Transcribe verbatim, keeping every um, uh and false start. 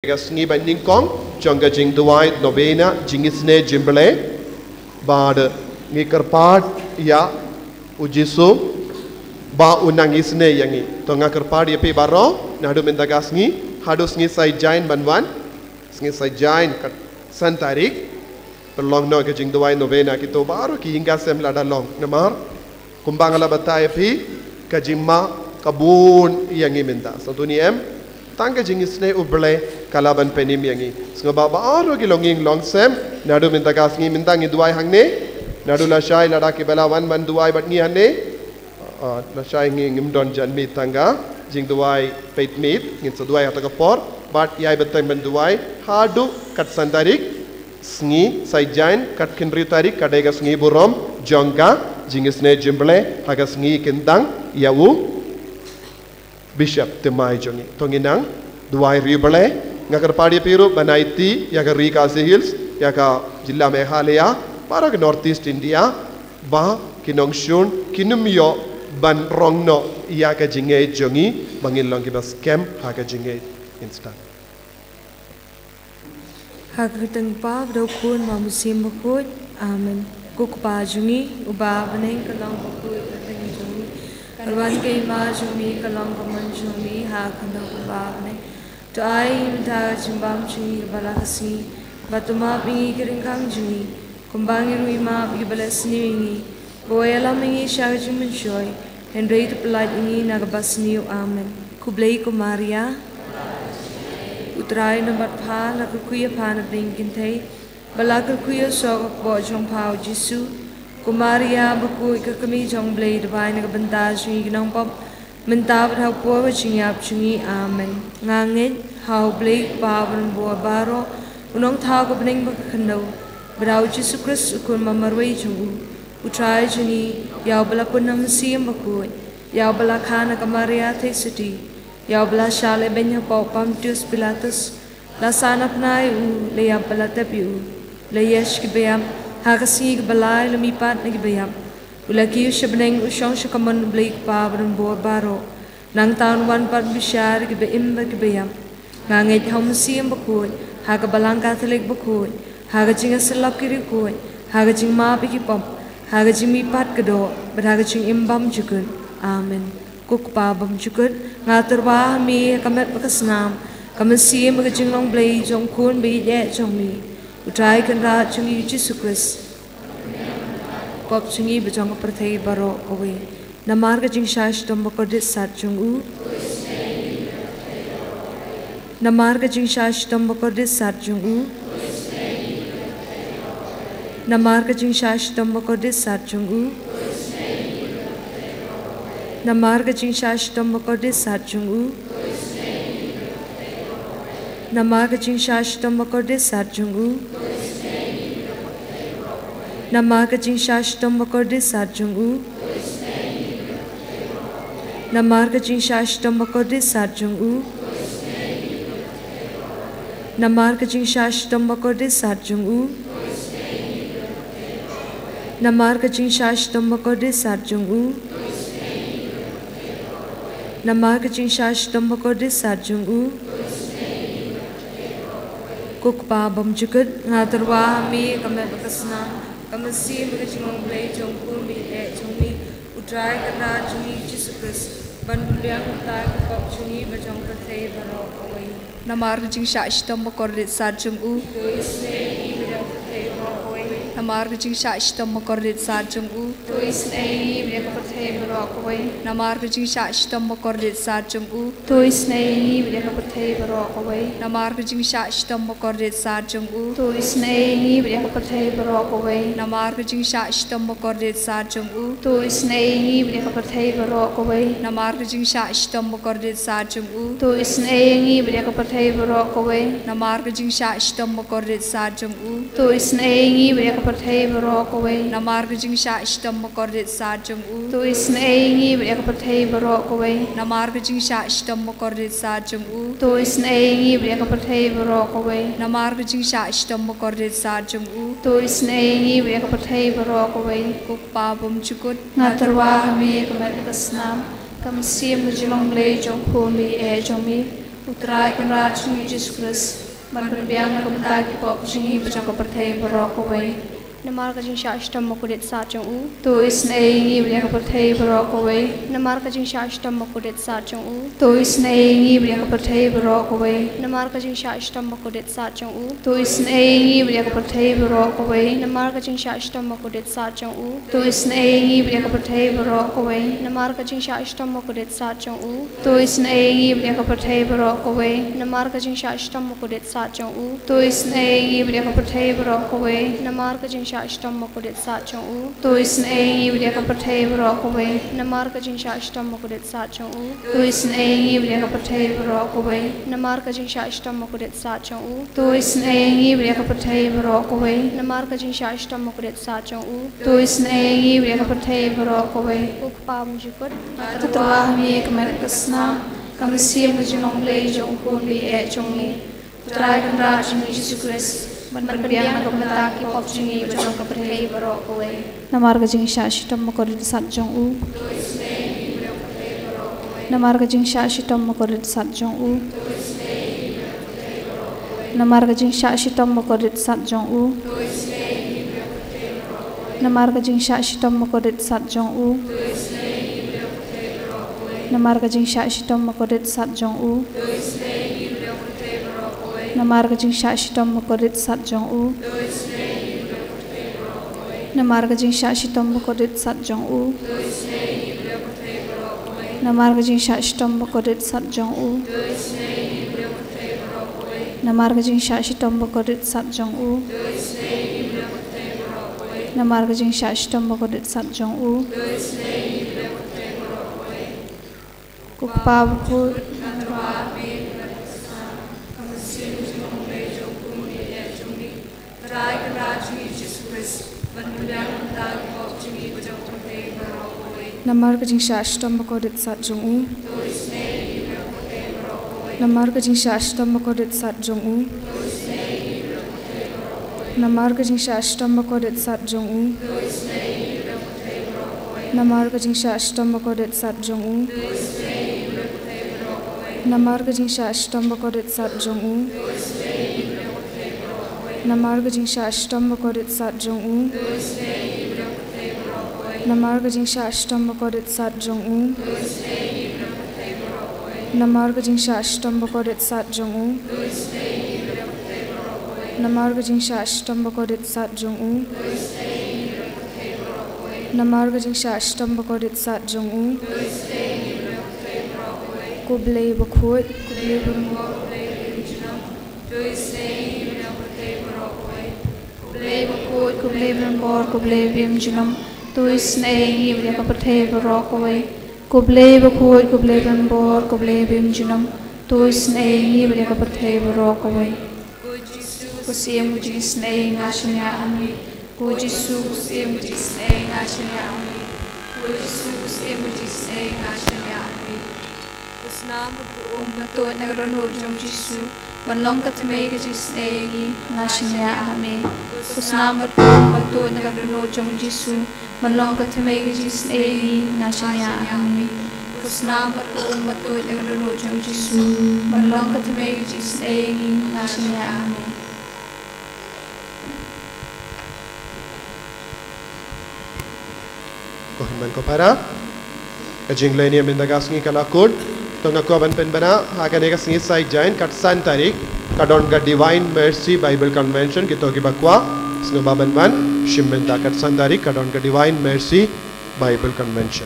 ka sngi ba nyngkong jong ka jingduwai novena jingisynei jingblei, bad ngi kyrpad ïa u Jisu ba un nang isynei ïa ngi. To nga kyrpad ïa phi baroh, naduh mynta ka sngi haduh sngi Saitjaiñ ban wan, sngi Saitjaiñ ka san tarik, pynlong noh ka jingduwai novena. Kito baroh ki ïing ka sem lada long, namar kumba nga la batai ïa phi, ka jingma ka bun ïa ngi mynta. Sngewthuh ne em? Tang ka jingisynei U Blei ka lah ban pynim ïa ngi. Sngewbha baroh ki longïing longsem, naduh mynta ka sngi, mynta ngi duwai hangne, naduh lashai lada kiba la wan ban duwai bad ngi hangne, ah, lashai ngi ngim don janmiet, tang ka jingduwai peit miet ngin sa duwai ha kata ka por, bad ïai bteng ban duwai haduh kat san tarik, sngi Saitjaiñ kat kynriw tarik, ka dei ka sngi burom jong ka jingisynei jingblei ha ka sngi kyntang ïa u Bishop thymmai jong ngi. To ngin nang duwai ri U Blei. Nga kyrpad ïa phi ruh ban aiti ïa ka ri Khasi Hills, ïa ka jylla Meghalaya, baroh ka North East India, ba ki nongshun kin ym ïoh ban rong noh ïa ka jingngeit jong ngi, ba ngin long kiba skhem ha ka jingngeit. Instant. Ha ka kyrteng U Kpa bad U Khun bad U Mynsiem Bakhuid. Amen. Ko Kpa jong ngi uba ha bneng, ka long bakhuid ka kyrteng jong me. Kan wan ka hima jong me, ka long ka mon jong me ha ka khyndew kumba ha bneng. To ai ïa ngi mynta ka jingbam jong ngi kaba la ka sngi, bad to map ïa ngi ki ryngkang jong ngi, kumba ngi ruh ngi map ïa kiba leh sniew ïa ngi. Wat ïalam ïa ngi sha ka jingmynshoi, hynrei to pyllait ïa ngi na kaba sniew. Amen. Khublei ko Maria, U Trai u don bad pha, la kyrkhu ïa pha na pdeng ki kynthei, bad la kyrkhu ïa u soh ka kpoh jong pha U Jisu. Ko Maria bakhuid, ka kmie jong U Blei, duwai na ka bynta jong ngi ki nongpop, mynta bad ha ka por ka jingïap jong ngi. Amen. Nga ngeit ha U Blei Kpa uba don bor baroh, u Nongthaw ka bneng bad ka khyndew, bad ha U Jisu Khrist U Khun ba marwei jong u, U Trai jong ngi, ïa uba la pun na U Mynsiem Bakhuid, ïa uba la kha na ka Maria Theisotti, ïa uba la shah lehbeiñ hapoh Pontius Pilatus, la sahnarphna ïa u, la ïap bad la tep ïa u, la ïaid sha kiba ïap, ha ka sngi kaba lai u la mihpat na kiba ïap, u la kiew sha bneng, u shong sha ka mon U Blei Kpa uba don bor baroh. Nangta un wan pat ban bishar ïa kiba im bad kiba ïap. Nga ngeit ha U Mynsiem Bakhuid, ha ka Balang Katholik bakhuid, ha ka jingïasyllok ki riewkhuid, ha ka jingmap ïa ki pop, ha ka jingmihpat ka doh, bad ha ka jingim bymjukut. Amen. Ko Kpa bymjukut, nga tyrwa ha me ha ka met bad ka snam, ka mynsiem bad ka jinglong Blei jong U Khun ba ïeit eh jong me, U Trai Kynrad jong ngi U Jisu Khrist. Pop jong ngi bad jong ka pyrthei baroh kawei. Namar ka jingshah shitom bakordit sat jong u. Namar ka jingshah shitom bakordit sat jong u. Namar ka jingshah shitom bakordit sat jong u. Namar ka jingshah shitom bakordit sat jong u. Namar ka jingshah shitom bakordit sat jong u. Namar ka jingshah shitom bakordit sat jong u. Namar ka jingshah shitom bakordit sat jong u. Namar ka jingshah shitom bakordit sat jong u. Namar ka jingshah shitom bakordit sat jong u. Namar ka jingshah shitom bakordit sat jong u. Ko Kpa bymjukut, nga tyrwa ha me ha ka met bad ka snam, ka mynsiem bad ka jinglong Blei jong U Khun ba ïeit eh jong me, U Trai Kynrad jong ngi Jisu Khrist, ban pynbiang ïa ki pop jong ngi bad jong ka pyrthei baroh kawei. Namar ka jingshah shitom bakordit sat jong u. To isynei ïa ngi bad ïa ka pyrthei baroh kawei. Namar ka jingshah shitom bakordit sat jong u. To isynei ïa ngi bad ïa ka pyrthei baroh kawei. Namar ka jingshah shitom bakordit sat jong u. To isynei ïa ngi bad ïa ka pyrthei baroh kawei. Namar ka jingshah shitom bakordit sat jong u. To isynei ïa ngi bad ïa ka pyrthei baroh kawei. Namar ka jingshah shitom bakordit sat jong u. To isynei ïa ngi bad ïa ka pyrthei baroh kawei. Namar ka jingshah shitom bakordit sat jong u. To isynei ïa ngi bad ïa ka pyrthei baroh kawei. Namar ka jingshah shitom bakordit sat jong u. To isynei ïa ngi bad ïa ka pyrthei baroh kawei. Namar ka jingshah shitom bakordit sat jong u. To isynei ïa ngi bad ïa ka pyrthei baroh kawei. Namar ka jingshah shitom bakordit sat jong u. To isynei ïa ngi bad ïa ka pyrthei baroh kawei. Namar ka jingshah shitom bakordit sat jong u. To isynei ïa ngi bad ïa ka pyrthei baroh kawei. Ko Kpa bymjukut, nga tyrwa ha me ha ka met bad ka snam, ka mynsiem bad ka jinglong Blei jong U Khun ba ïeit eh jong me, U Trai Kynrad jong ngi Jisu Khrist, ban pynbiang na ka bynta ki pop jong ngi bad jong ka pyrthei baroh kawei. Namar ka jingshah shitom bakordit sad jong u. To isynei ïa ngi bad ïa ka pyrthei baroh kawei. Namar ka jingshah shitom bakordit sad jong u. To isynei ïa ngi bad ïa ka pyrthei baroh kawei. Namar ka jingshah shitom bakordit sad jong u. To isynei ïa ngi bad ïa ka pyrthei baroh kawei. Namar ka jingshah shitom bakordit sad jong u. To isynei ïa ngi bad ïa ka pyrthei baroh kawei. Namar ka jingshah shitom bakordit sad jong u. To isynei ïa ngi bad ïa ka pyrthei baroh kawei. Namar ka jingshah shitom bakordit sad jong u. To isynei ïa ngi bad ïa ka pyrthei baroh kawei. Namar ka jingshah shitom bakordit sad jong u. To isynei ïa ngi bad ïa ka pyrthei baroh kawei. Namar ka jingshah shitom bakordit sad jong u. To isynei ïa ngi bad ïa ka pyrthei baroh kawei. Namar ka jingshah shitom bakordit sad jong u. To isynei ïa ngi bad ïa ka pyrthei baroh kawei. Namar ka jingshah shitom bakordit sad jong u. To isynei ïa ngi bad ïa ka pyrthei baroh kawei. Ko Kpa bymjukut. Nga tyrwa ha me ka met ka snam, ka mynsiem ka jinglong Blei jong u Khun baieit jong ngi, U Trai Kynrad jong ngi Jisu Khrist, ban pynbiang na ka bynta ki pop jong ngi bad jong ka pyrthei baroh kawei. Namar ka jingshah shitom bakordit sad jong u. Namar ka jingshah shitom bakordit sad jong u. Namar ka jingshah shitom bakordit sad jong u. Namar ka jingshah shitom bakordit sad jong u. Namar ka jingshah shitom bakordit sad jong u. Namar ka jingshah shitom bakordit sad jong u. Namar ka jingshah shitom bakordit sad jong u. Namar ka jingshah shitom bakordit sad jong u. Namar ka jingshah shitom bakordit sad jong u. Namar ka jingshah shitom bakordit sad jong u. Ko Kpa bakhuid. Namar ka jingshah shitom bakordit sad jong u. Namar ka jingshah shitom bakordit sad jong u. Namar ka jingshah shitom bakordit sad jong u. Namar ka jingshah shitom bakordit sad jong u. Namar ka jingshah shitom bakordit sad jong u. Namar ka jingshah shitom bakordit sad jong u. Namar ka jingshah shitom bakordit sad jong u. Namar ka jingshah shitom bakordit sad jong u. Namar ka jingshah shitom bakordit sad jong u. Namar ka jingshah shitom bakordit sad jong u. Ko Blei bakhuid, ko Blei ba rim bor, ko Blei ba im junom. To isynei ïa ngi bad ïa ka pyrthei baroh kawei. Ko Blei bakhuid, ko Blei ba rim bor, ko Blei ba im junom. To isynei ïa ngi bad ïa ka pyrthei baroh kawei. Ko Jisu, ko Syiem ka jingisynei, nga shaniah ha me. Ko Jisu, ko Syiem ka jingisynei, nga shaniah ha me. Ko Jisu, ko Syiem ka jingisynei, nga shaniah ha me. Ko Snam Bakhuid, um, ba tuid na ka dohnud jong u Jisu, ban long ka thymmei ka jingisynei ïa ngi, nga shaniah ha me. Ko Snam Bakhuid, um, ba tuid na ka dohnud jong u Jisu, ban long ka thymmei ka jingisynei ïa ngi, nga shaniah ha me. Ko Snam Bakhuid, um, ba tuid na ka dohnud jong u Jisu, ban long ka thymmei ka jingisynei ïa ngi, nga shaniah ha me. Ko hynmen ko para, ka jingleit ïa mynta ka sngi ka la kut. To nga kwah ban pynbna ha kane ka sngi Saitjaiñ, kat san tarik ka don ka Divine Mercy Bible Convention. Kito kiba kwah sngewbha ban wan shim mynta, kat san tarik ka don ka Divine Mercy Bible Convention.